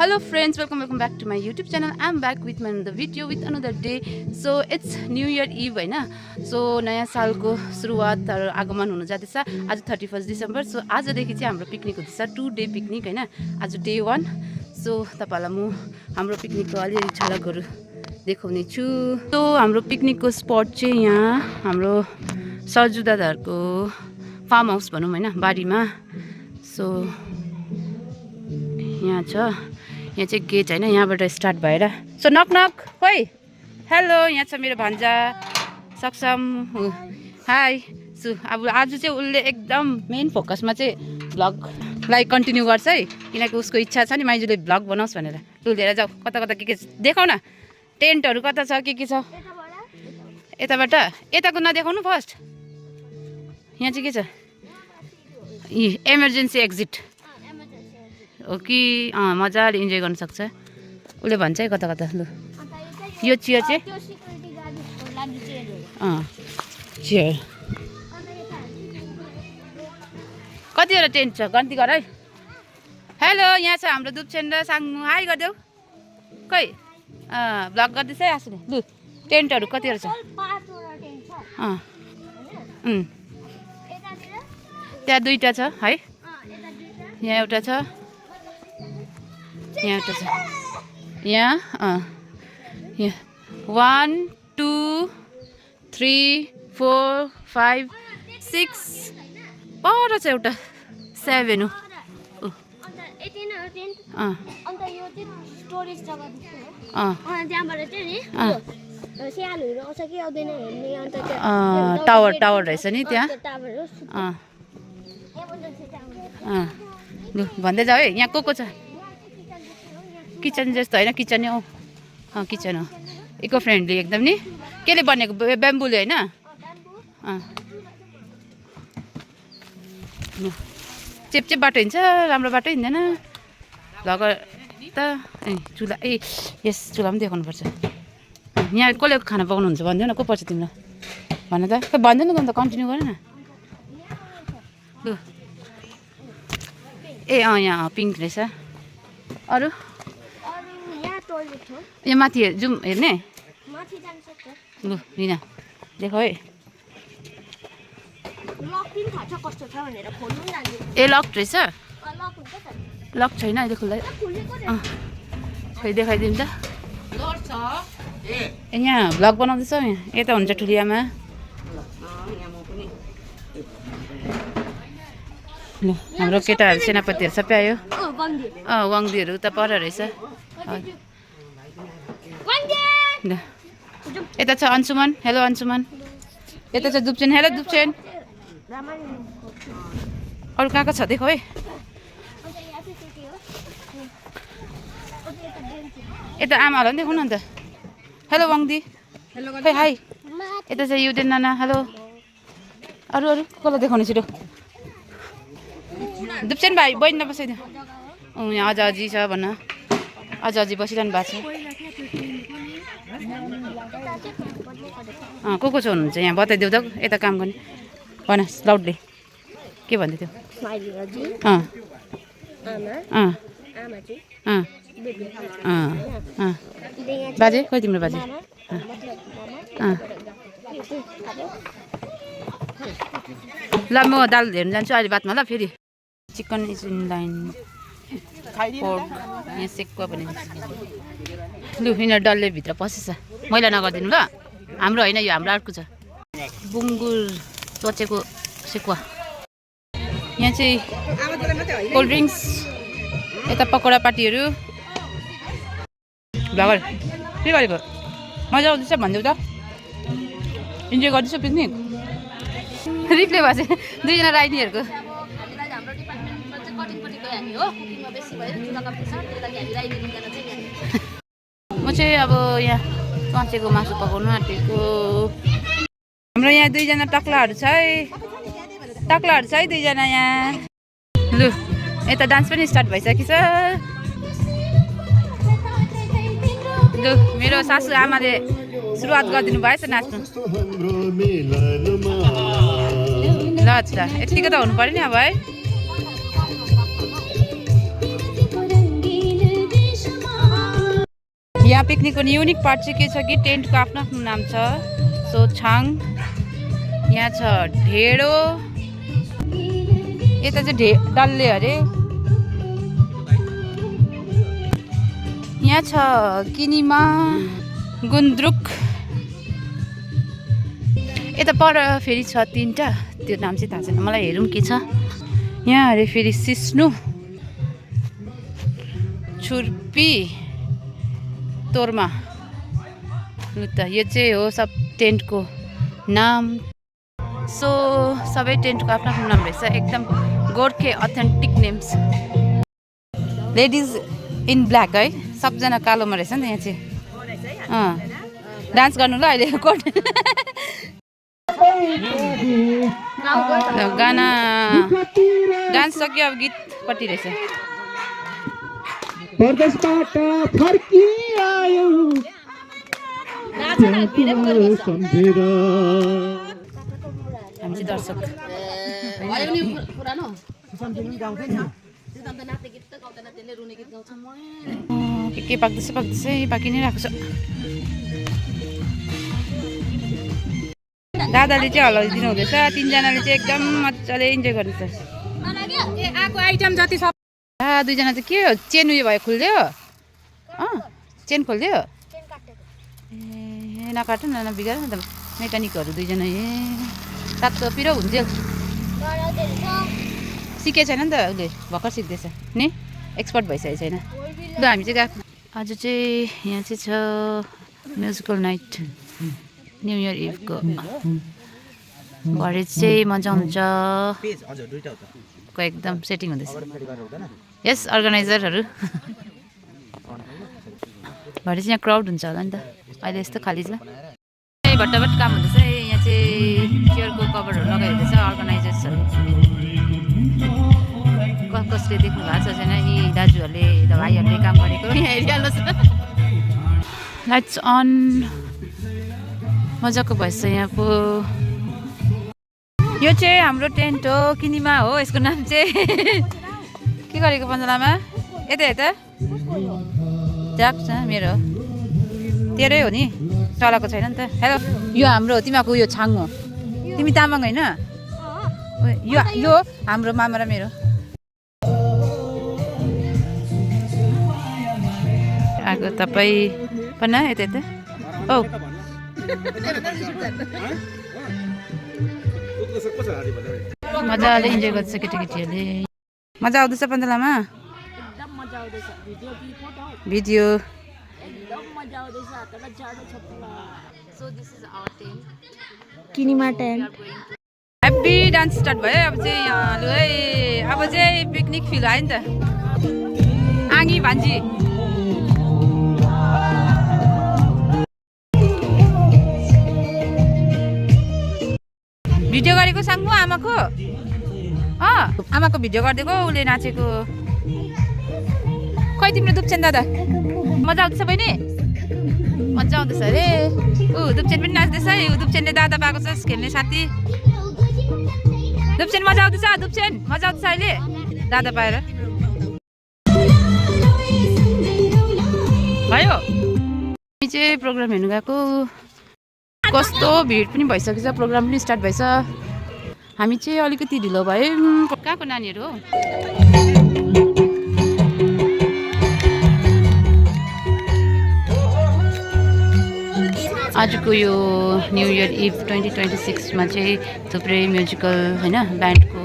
Hello friends, welcome back to my YouTube channel. I'm back with another video with another day. So it's New Year Eve हैन. So नयाँ सालको सुरुवात आगमन हुन जाँदैछ. आज 31 डिसेम्बर. So आजदेखि चाहिँ हाम्रो पिकनिक हुँदैछ. 2 डे पिकनिक हैन. आज डे 1. So तपाईलाई म हाम्रो पिकनिकको अलि झलकहरु देखाउने छु. So हाम्रो पिकनिकको स्पट चाहिँ यहाँ हाम्रो सर्जु दादाहरुको फार्म हाउस भनौं हैन, बारीमा. So यहाँ छ. यहाँ चाहिँ गेट हैन, यहाँबाट स्टार्ट भएर. सो नक नक खोइ. हेलो, यहाँ छ मेरो भान्जा सक्षम. हाई. सो अब आज चाहिँ उले एकदम मेन फोकसमा चाहिँ भ्लगलाई कन्टिन्यू गर्छ है, किनकि उसको इच्छा छ नि माइजूले भ्लग बनाओस् भनेर. लु लिएर जाऊ. कता कता के देखाउ न. टेन्टहरु कता छ, के छ यताबाट. यताको नदेखाउनु फर्स्ट. यहाँ चाहिँ के छ? इमर्जेन्सी एक्जिट हो कि मजाले इन्जोय गर्न सक्छ. उसले भन्छ है कता कता. लु यो चियर चाहिँ चियर कतिवटा टेन्ट छ गन्ती गर है. हेलो, यहाँ छ हाम्रो दुप्छेन र साङ्मु. हाई गरिदेऊ. खै भ्लग गर्दैछ है आसुले. लु टेन्टहरू कतिवटा छ? त्यहाँ दुईवटा छ है. यहाँ एउटा छ, यहाँ एउटा छ. यहाँ 1 2 3 4 5 6 पर छ एउटा 7 हो. टावर रहेछ नि त्यहाँ. लु भन्दै जाऊ है. यहाँ को छ? किचन जस्तो होइन, किचन हो. किचन हो. इको फ्रेन्डली एकदम नि. केले बनेको? ब्याम्बुले होइन. चेपचेप बाटो हिँड्छ, राम्रो बाटो हिँड्दैन. भ्लगर त चुला यस चुला पनि देखाउनुपर्छ. यहाँ कसले खाना पकाउनुहुन्छ भनिदेऊ न. को पर्छ तिमीलाई भन त. खै भन्दैन त, अन्त कन्टिन्यू गर न. लु यहाँ पिङ्क रहेछ. अरू यहाँ माथि जाउँ हेर्ने. लु लिन देख है. लक रहेछ. लक छैन अहिले खुल्ला. खै देखाइदिउँ त. यहाँ भ्लग बनाउँदैछ. यता हुन्छ ठुलियामा. ल हाम्रो केटाहरू सेनापतिहरू सबै आयो. वाङ्दीहरू उता पर रहेछ. ल यता छ अन्सुमन. हेलो अन्सुमन. यता छ दुप्छेन. हेलो दुप्छेन. अरू कहाँ कहाँ छ देखो है. यता आमाहरूलाई पनि देखाउनु अन्त. हेलो वाङ्दी. खै हाई. यता छ युदेन नाना. हेलो. अरू कसलाई देखाउने छिटो. दुप्छेन भाइ बहिनी नबसाइदियो. यहाँ अझ अझी छ भन्न. अझ अझी बसिरहनु भएको छ. को छ हुनुहुन्छ यहाँ बताइदेऊ त. यता काम गर्ने भन लाउडले. के भन्दै थियो? बाजे खोइ तिम्रो बाजे. ल म दाल हेर्नु जान्छु अहिले बादमा. ल फेरि chicken is in line. Pork यहाँ सेक्वा भने. लु यिनीहरू डल्ले भित्र पसेछ. मैला नगरिदिनु ल. हाम्रो होइन, यो हाम्रो अर्को छ. बुङ्गुर चोचेको सेकुवा. यहाँ चाहिँ कोल्ड ड्रिङ्क्स. यता पकौडा पार्टीहरू. भ्लगर के गरेको? मजा आउँदैछ भनिदेऊ त. इन्जोय गर्दैछ पिकनिक. रिप्ले भएको छ दुईजना राइनीहरूको. म चाहिँ अब यहाँ कचेको मासु पकाउनु आँटेको. हाम्रो यहाँ दुईजना टक्लाहरू छ है. दुईजना यहाँ. लु यता डान्स पनि स्टार्ट भइसकेको छ. लु मेरो सासू आमाले सुरुवात गरिदिनु भएछ नाच्नु. ल अच्छा यतिको त हुनु पर्यो नि अब है. पिकनिकको युनिक पार्ट चाहिँ के छ कि टेन्टको आफ्नो आफ्नो नाम छ। सो छाङ, यहाँ छ ढेँडो, यता चाहिँ डल्ले अरे, यहाँ छ किनिमा, गुन्द्रुक, यता पर फेरि छ 3टा, त्यो नाम चाहिँ थाहा छैन मलाई, हेरौँ के छ। यहाँ अरे फेरि सिस्नु, छुर्पी, तोर्मा। लु त यो चाहिँ हो सब टेन्टको नाम। सो सबै टेन्टको आफ्नो आफ्नो नाम रहेछ, एकदम गोर्खे authentic names. Ladies in black है, सबजना कालोमा रहेछ नि त यहाँ चाहिँ। डान्स गर्नु ल अहिले कोट गाना डान्स सक्यो, अब गीतपट्टि रहेछ। परदेशबाट फर्किआयो सम्झेर हामी चाहिँ दर्शक। के पाक्दैछ पाकि नै रहेको छ। दादाले चाहिँ हल्लाइदिनु हुँदैछ, 3जनाले चाहिँ एकदम मजाले इन्जोय गर्दैछ। आएको आइटम जति सब 2जना चाहिँ के हो, चेन उयो भयो, खोलिदियो? चेन खोलिदियो? ए नकाट्नु न, बिगार न त। मेकानिकहरू 2जना, ए तातो पिरो हुन्थ्यो। सिकेको छैन नि त उसले, भर्खर सिक्दैछ नि, एक्सपर्ट भइसकेको छैन। ल हामी चाहिँ गएको। आज चाहिँ यहाँ चाहिँ छ म्युजिकल नाइट, न्यु इयर इभको। भरे चाहिँ मजा हुन्छ, एकदम सेटिङ हुँदैछ। यस अर्गनाइजरहरू भरे चाहिँ यहाँ क्राउड हुन्छ होला नि त, अहिले यस्तो खाली छ। भट्टाभट काम हुँदैछ, यहाँ चाहिँ चेयरको कभरहरू लगाइहुँदैछ अर्गनाइजर्सहरू। कसले देख्नु भएको छ छैन, यी दाजुहरूले भाइहरूले काम गरेको यहाँ हेरिहाल्नुहोस् न। लाइट्स अन, मजाको भएछ यहाँको। यो चाहिँ हाम्रो टेन्ट हो, किनिमा हो यसको नाम चाहिँ। के गरेको पन्जलामा? यता यता जाप छ मेरो, तेरै हो नि, चलाएको छैन नि त। हेलो, यो हाम्रो हो, तिमीहरूको यो छाङ हो, तिमी तामाङ होइन? यो हाम्रो मामा र मेरो। आएको तपाईँ पन्ना यता यता। औ मजाले इन्जोय गर्छ केटाकेटीहरूले। मजा आउँदैछ पन्जलामा? भिडियो किनिमा टेन्ट। ह्याप्पी डान्स स्टार्ट भयो। अब चाहिँ लु है, अब चाहिँ पिकनिक फिल आयो नि त। आँगी भान्जी भिडियो गरेको साङ्गु आमाको, आमाको भिडियो गरिदिएको, उसले नाचेको। खै तिम्रो दुप्छेन दादा? मजा आउँदैछ बहिनी? मजा आउँदैछ अरे। दुप्छेन पनि नाच्दैछ, यो दुप्छेनले दादा पाएको छ खेल्ने साथी। दुप्छेन मजा आउँदैछ, दुप्छेन मजा आउँदैछ अहिले दादा पाएर। भयो हामी चाहिँ प्रोग्राम हेर्नु गएको। कस्तो भिड पनि भइसकेछ, प्रोग्राम पनि स्टार्ट भएछ। हामी चाहिँ अलिकति ढिलो भयो। कहाँको नानीहरू हो? आजको यो न्यु इयर इभ 2026मा चाहिँ थुप्रै म्युजिकल होइन, ब्यान्डको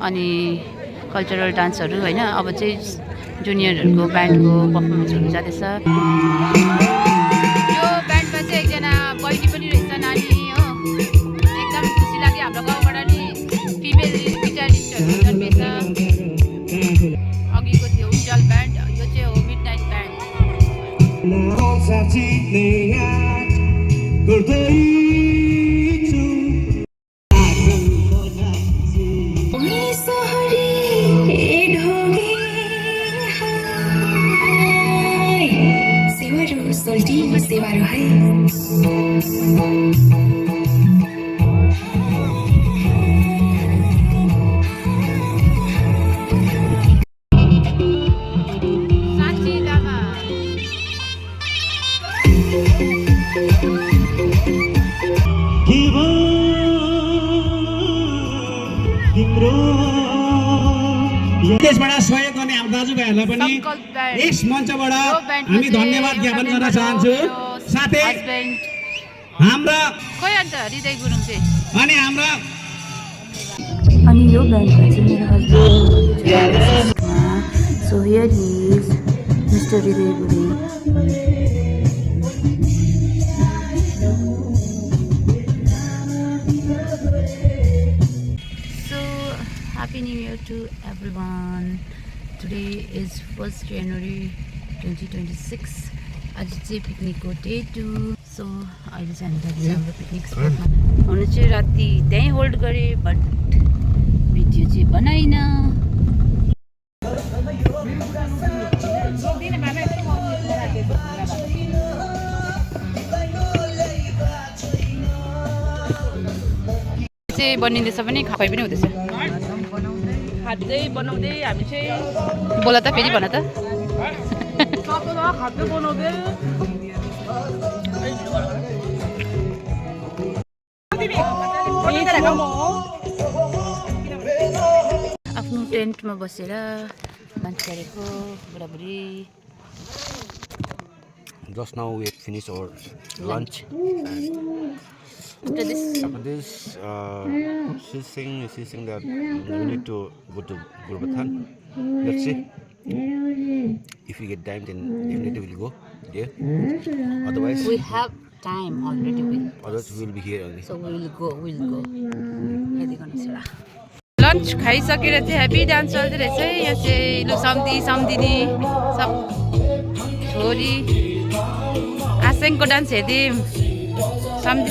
अनि कल्चरल डान्सहरू होइन। अब चाहिँ जुनियरहरूको ब्यान्डको पर्फर्मेन्सहरू जाँदैछ। यो ब्यान्डमा चाहिँ एकजना बहिनी पनि रहेछ, नानी हो। एकदम खुसी लाग्यो, हाम्रो गाउँबाट नि फिमेल गिटारिस्टहरू जन्मिएछ। अघिको थियो उज्जवल ब्यान्ड, यो चाहिँ हो मिड नाइट ब्यान्ड। सेवारो है हाम्रो देशबाट सहयोग गर्ने हाम्रो दाजुभाइहरूलाई पनि सङ्कल्प ब्यान्ड। यस मञ्चबाट यो ब्यान्डमा हामी चाहिँ धन्यवाद ज्ञापन गर्न चाहन्छु। साथै हस्बेन्ड हाम्रा खोइ अन्त हृदय गुरुङ चाहिँ अनि हाम्रा अनि यो ब्यान्डमा चाहिँ मेरो husband so here he is mister हृदय Gurung. Happy New Year to everyone. Today is 1st January 2026. आज चाहिँ पिकनिकको डे 2. सो अहिले चाहिँ हामी जाँदैछ हाम्रो पिकनिक स्पटमा। हुन चाहिँ राति त्यहीँ होल्ड गरेँ बट भिडियो चाहिँ बनाइन। चाहिँ बनिँदैछ पनि खाइ पनि हुँदैछ। खाद्दै बनाउँदै हामी चाहिँ बोला त फेरि भन त। खाद्दै बनाउँदै आफ्नो टेन्टमा बसेर लन्च गरेको बुढाबुढी। Just now we finished our lunch. After this, After this, she's saying that we need to go to Gurbatan. Let's see. If we get time, then definitely we'll go there. Otherwise, we have time already. otherwise we'll be here only. So we'll go. Lunch खाइसकेर चाहिँ heavy dance चल्दै रहेछ है। यहाँ चाहिँ लु सम्धिनी सब छोरी आसेङको dance हेरिदिउँ। सम्धि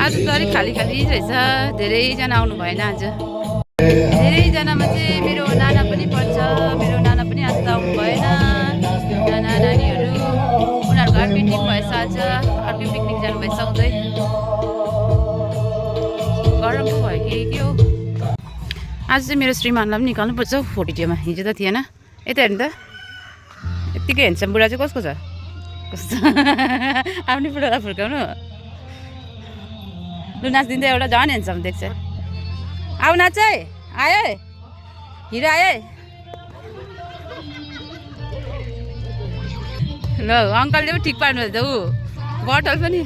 आज त अलिक खाली रहेछ। धेरैजना आउनु भएन आज। धेरैजनामा चाहिँ मेरो नाना पनि पर्छ। मेरो नाना पनि आज त आउनु भएन। नाना नानीहरू उनीहरूको अर्कै टिम भएछ। आज अर्कै पिकनिक जानुभएछ उतै। गरम पो भयो कि के हो। आज चाहिँ मेरो श्रीमानलाई पनि निकाल्नु पर्छ हौ फोटोमा। हिजो त थिएन। यता हेर्नु त यत्तिकै हेन्सम बुढा चाहिँ कसको छ कस्तो आफ्नै बुढालाई फुर्काउनु। लु नाचिदिँदै एउटा झन् हेन्सम देख्छ। आऊ नाच है। आयो है हिरो आयो है। ल अङ्कलले पनि ठिक पार्नु त ऊ बटल पनि।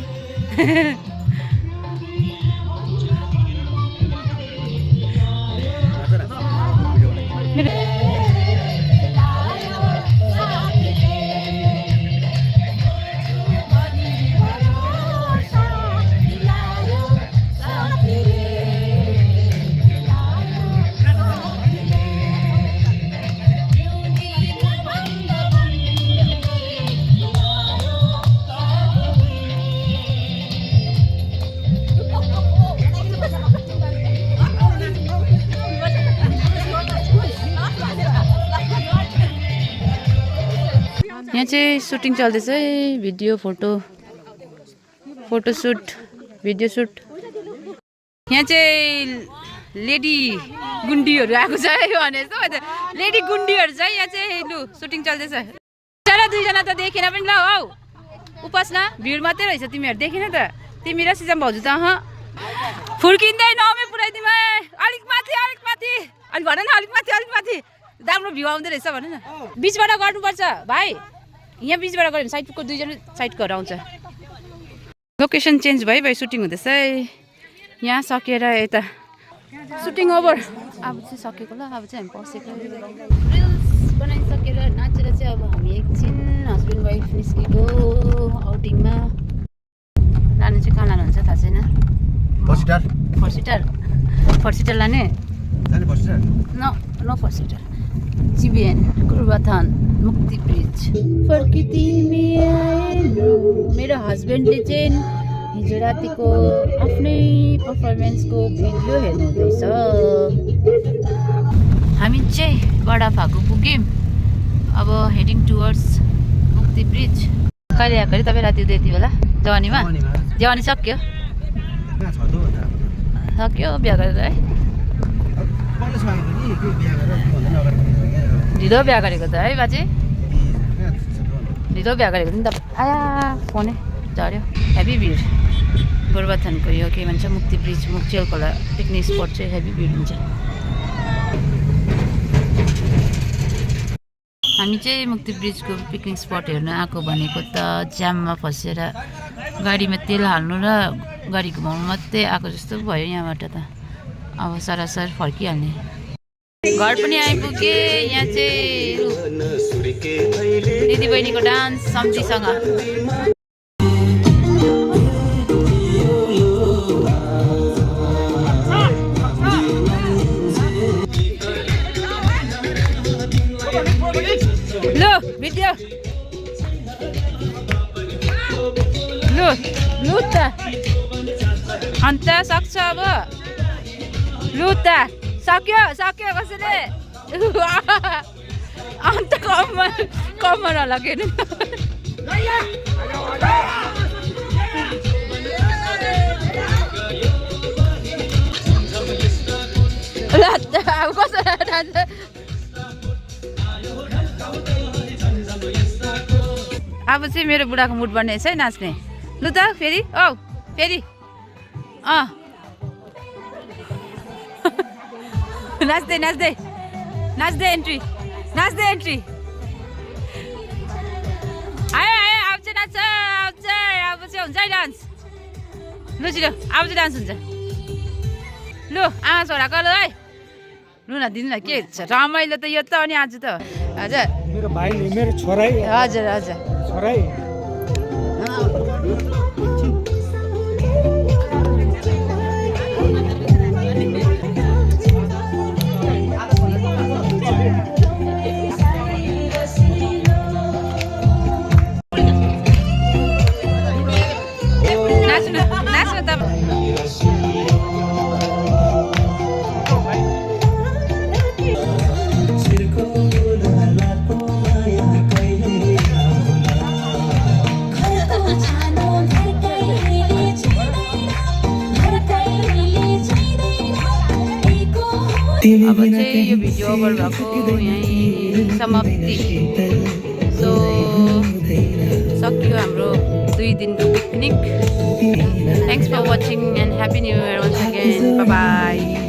यहाँ चाहिँ सुटिङ चल्दैछ है। Video photoshoot video shoot. यहाँ चाहिँ लेडी गुन्डीहरू आएको छ है भने जस्तो। लेडी गुन्डीहरू चाहिँ यहाँ चाहिँ लु सुटिङ चल्दैछ। दुईजना त देखेन पनि ल हौ उपासना भिड मात्रै रहेछ। तिमीहरू देखेन त तिमी र सिजम भाउजू त फुर्किँदै नमे पुऱ्याइदिउँ है। अलिक माथि अलिक भन न अलिक माथि राम्रो भ्यू आउँदै रहेछ भन न। बिचबाट गर्नुपर्छ भाइ। यहाँ बिचबाट गऱ्यो भने साइडको दुईजना साइडकोहरू आउँछ। लोकेसन चेन्ज भयो सुटिङ हुँदैछ है। यहाँ सकेर यता सुटिङ ओभर। अब चाहिँ सकेको ल। अब चाहिँ हामी पसेको रिल्स बनाइसकेर नाचेर चाहिँ अब हामी एकछिन हस्बेन्ड वाइफ निस्केको आउटिङमा। लानु चाहिँ कहाँ लानुहुन्छ थाहा छैन। फर्सिटर लाने न फर्सिटर। जिबिएन गुरबाथान मुक्ति ब्रिज मेरो हस्बेन्डले चाहिँ हिजो रातिको आफ्नै पर्फर्मेन्सको भिडियो हेर्नुहुँदैछ। हामी चाहिँ बडाफाको पुग्यौँ। अब हेडिङ टुवर्ड्स मुक्ति ब्रिज। कहिले आएको अरे तपाईँ राति यति बेला जवानीमा? जवानी सक्यो बिहा गरेर है। ढिलो बिहा गरेको त है बाजे। ढिलो बिहा गरेको नि त। आया फोनै झऱ्यो। हेभी भिड। गोरुबथानको यो के भन्छ मुक्ति ब्रिज मुक्चेल खोला पिकनिक स्पट चाहिँ हेभी भिड हुन्छ। हामी चाहिँ मुक्ति ब्रिजको पिकनिक स्पट हेर्न आएको भनेको त जाममा फसेर गाडीमा तेल हाल्नु र गाडी घुमाउनु मात्रै आएको जस्तो भयो यहाँबाट त। अब सरासर फर्किहाल्ने। घर पनि आइपुगे। यहाँ चाहिँ दिदीबहिनीको डान्स सम्झीसँग। लु भिडियो लु त अन्त सक्छ अब। लु त सक्यो कसैले अन्त कमर लगेन। अब कसो अब चाहिँ मेरो बुढाको मुड बन्ने छ है नाच्ने। लु त फेरि फेरि नाच्दै एन्ट्री आयो अब चाहिँ नाच्छ। अब चाहिँ हुन्छ है डान्स। लु छिटो अब चाहिँ डान्स हुन्छ। लु आमा छोराको ल है। लु न दिनु न के छ रमाइलो त यो त। अनि आज त हजुर मेरो भाइले मेरो छोरै हजुर छोरै नाच्नु त अब चाहिँ यो भिडियो ओभर भएको यहीँ समाप्ति। सो सक्यो हाम्रो 2 दिनको picnic. Thanks for watching and happy new year once again. Bye by.